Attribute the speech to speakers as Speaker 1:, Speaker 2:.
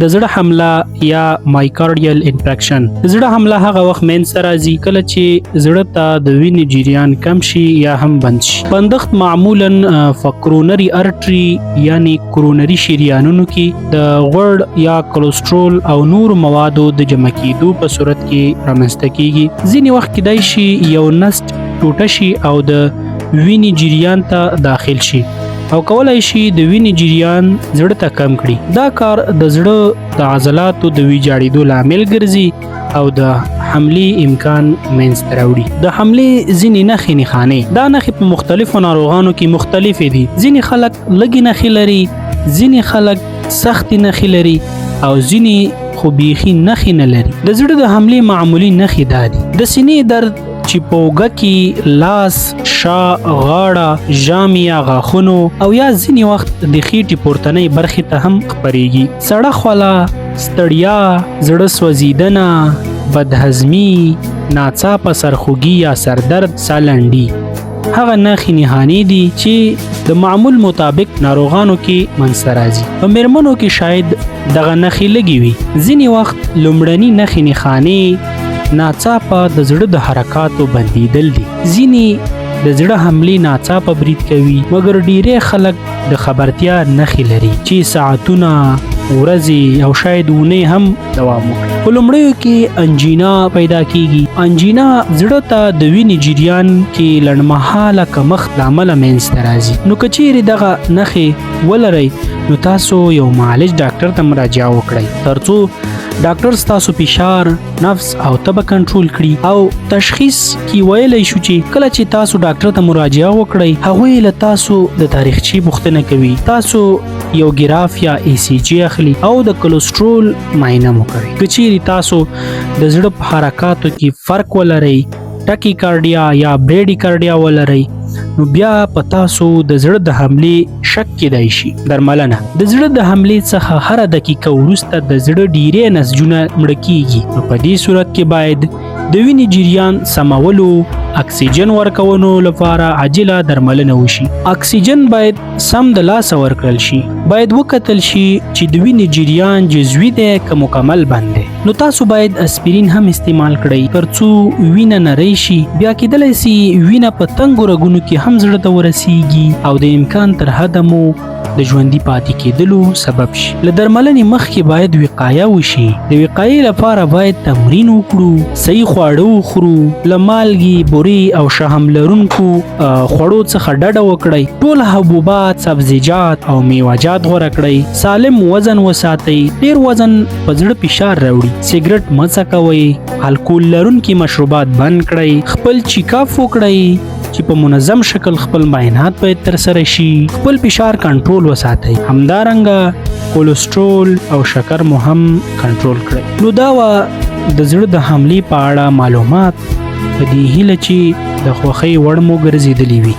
Speaker 1: د زړه حمله یا مایکارډیل انفیکشن. د زړه حمله هغه وخت منځته راځي کله چې زړه ته د وینې جریان کم شي یا هم بند شي. بندښت معمولا په کرونري ارټري یعنی کرونري شریانونو کې د غوړ یا کولسټرول او نورو موادو د جمع کیدو په صورت کې رامنځته کیږي. ځینې وخت کیدای شي یو نسج ټوټه شي او د وینې جریان ته داخل شي او کولای شي د وینې جریان زړه ته کم کړي. دا کار د زړه د عضلاتو د ویجاړېدو لامل ګرځي او د حملې امکان منځته راوړي. د حملې ځینې نښې نښانې. دا نښې په مختلفو ناروغانو کې مختلفې دي. ځینې خلک لږې نښې لري، ځینې خلک سختې نښې لري او ځینې خو بیخي نښې نه لري. د زړه د حملې معمولي نښې دا دي: د سینې درد چې په اوږه کې، لاس، شا، غاړه، ژامې یا غاښونو او یا ځینې وخت د خېټې پورتنۍ برخې ته هم خپرېږي، سړه خوله، ستړیا، زړه سوځېدنه، بدهضمي، ناڅاپه سرخوږي یا سردرد، سالنډي هغه نښې نښانې دي چې د معمول مطابق ناروغانو کې منځته راځي. په میرمنو کې شاید دغه نښې لږې وي. ځینې وخت لومړني نښې نښانې ناڅاپه د زړه د حرکاتو بندیدل دي. ځینې د زړه حملې ناڅاپه برید کوي، مګر ډیری خلک د خبرتیا نښې لري چې ساعتونه، ورځې او شاید اونۍ هم دوام وکړي. په لومړیو کې انجینا پیدا کیږي. انجینا زړه ته د وینې جریان کې لنډمهاله کمښت له امله منځته راځي. نو که چیرې دغه نښې ولرئ، نو تاسو یو معالج ډاکټر ته مراجعه وکړئ ترڅو ډاکټر ستاسو فشار، نبض او تبه کنټرول کړي. او تشخیص کې ویلی شو چې کله چې تاسو ډاکټر ته مراجعه وکړئ، هغوی له تاسو د تاریخچې پوښتنه کوي، تاسو یو ګراف یا ای سی جی اخلي او د کولسټرول معاینه مو کوي. که چیرې تاسو د زړه په حرکاتو کې فرق ولرئ، ټکي کارډیا یا بریډي کارډیا ولرئ، نو بیا په تاسو د زړه د حملې شک کېدای شي. درملنه: د زړه د حملې څخه هره دقیقه وروسته د زړه ډیری نسجونه مړه کیږي، نو په دې صورت کې باید د وینې جریان سمولو، اکسیجن ورکولو لپاره عاجله درملنه وشي. اکسیجن باید سم د لاسه ورکړل شي. باید وکتل شي چې د وینې جریان جزوي دی که مکمل بند دی. نو تاسو باید اسپرین هم استعمال کړئ ترڅو وینه نری شي. بیا کېدلی سي وینه په تنګو رګونو کې هم زړه ته ورسیږي او د امکان تر حده مو د ژوندي پاتې کېدلو سبب شي. له درملنې مخکې باید وقایه وشي. د وقایې لپاره باید تمرین وکړو، صحیح خواړه وخورو، له مالګې، بورې او شحم لرونکو خوړو څخه ډډه وکړئ، ټول حبوبات، سبزیجات او میوهجات غوره کړئ، سالم وزن وساتئ، ډیر وزن په زړه فشار راوړي، سګرټ مه څکوئ، الکول لرونکي مشروبات بند کړئ، خپل چیک اپ وکړئ چې په منظم شکل خپل معاینات باید ترسره شي، خپل فشار کنټرول وساتئ، همدارنګه کولسټرول او شکر مو هم کنټرول کړئ. نو دا وه د زړه د حملې په اړه معلومات، په دې هیله چې د خوښۍ وړ مو ګرځېدلي وي.